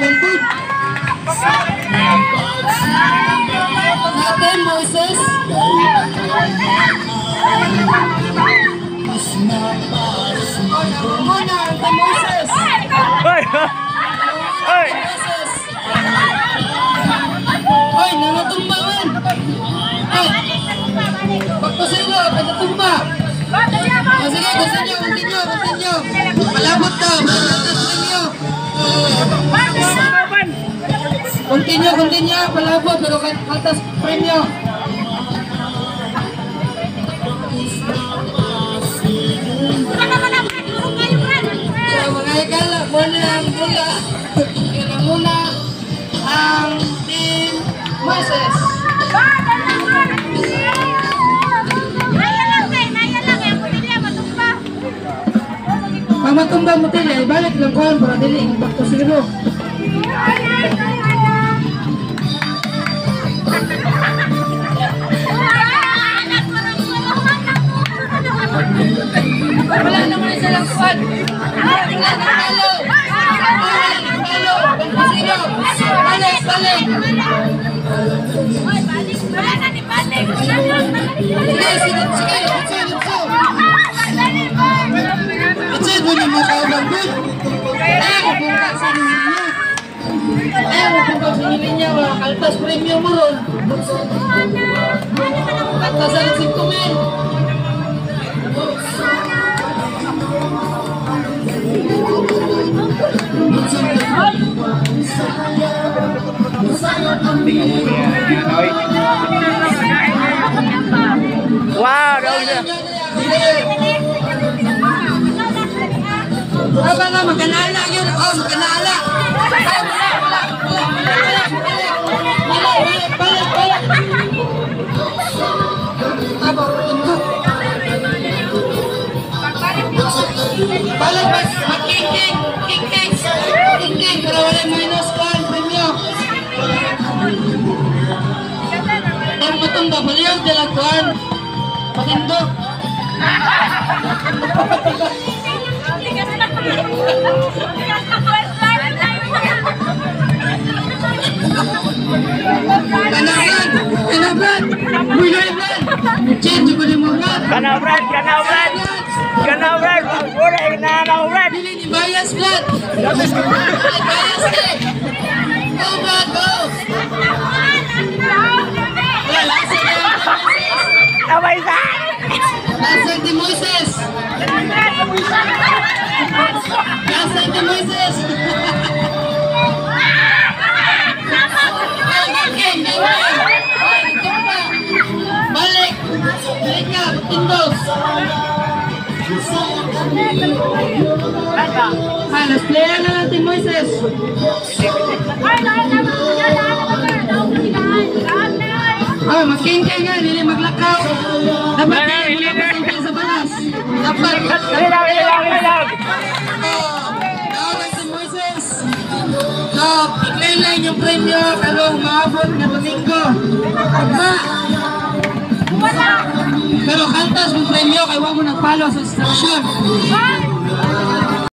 Good. Natin, Moises. Muna, ang Moises. Hoy! Hoy! Moises. Hoy, nangatumba man. Ay, pagpasilo, pagkatumba. O sige, continue, continue, continue. Malabot daw, malabot ninyo. Continue, continue, palabot, pero kaltas premyo. So mga higala, muna ang mula. Yan ang muna ang Team Moises. Pag matumba mo tila, ibalik lang kuhan para dili ang back to zero. Wala naman isa lang kuhan. Wala nang talo. Wala nang talo. Back to zero. Balik, balik. Sige, sige, sige. Let's go, let's go. Let's go, mo kaubang good. Ay, mabungka sa ninyo. Ay, mabungka sa ninyo. Kaltas premium mo ron. Kaltas ang 5 mil. Wow, daw na. Aba nga, magkanala yun. Oh, magkanala. Ay, wala, wala, wala, wala, wala. Balik, balik, balik, balik. Aba, tundok. Balik, balik, mag-king-king, king-king, king-king, pero wala minus 1, premyo. Ang matumba, baliw, dalaguan. Patindok. Kanabrad! Kanabrad! Buloy, Brad! Change ko ni mo, Brad! Kanaw Brad, kanaw Brad. Kanaw Brad, wala kanaw Brad. Dili ni bias, Brad! Ay, bias eh! Go, Brad, go! Wala, lasa na ang Moises! Tama isa. Lasa ni Moises! Lasa ni Moises! Ay, king, king, king! Ay, tumba! Balik! Balik ka, tindog! Ah, last player na natin, Moises! Ah, magking-king nga, dili maglakaw. Dapat dili mo sa balas. Dapat. Ilaw, ilaw, ilaw. Oh, ang si Moises. So, i-claim lang yung premyo karong maabot nga Domingo. Ugma. Pero kaltas mong premyo kay wa mo nagpalo sa instruction.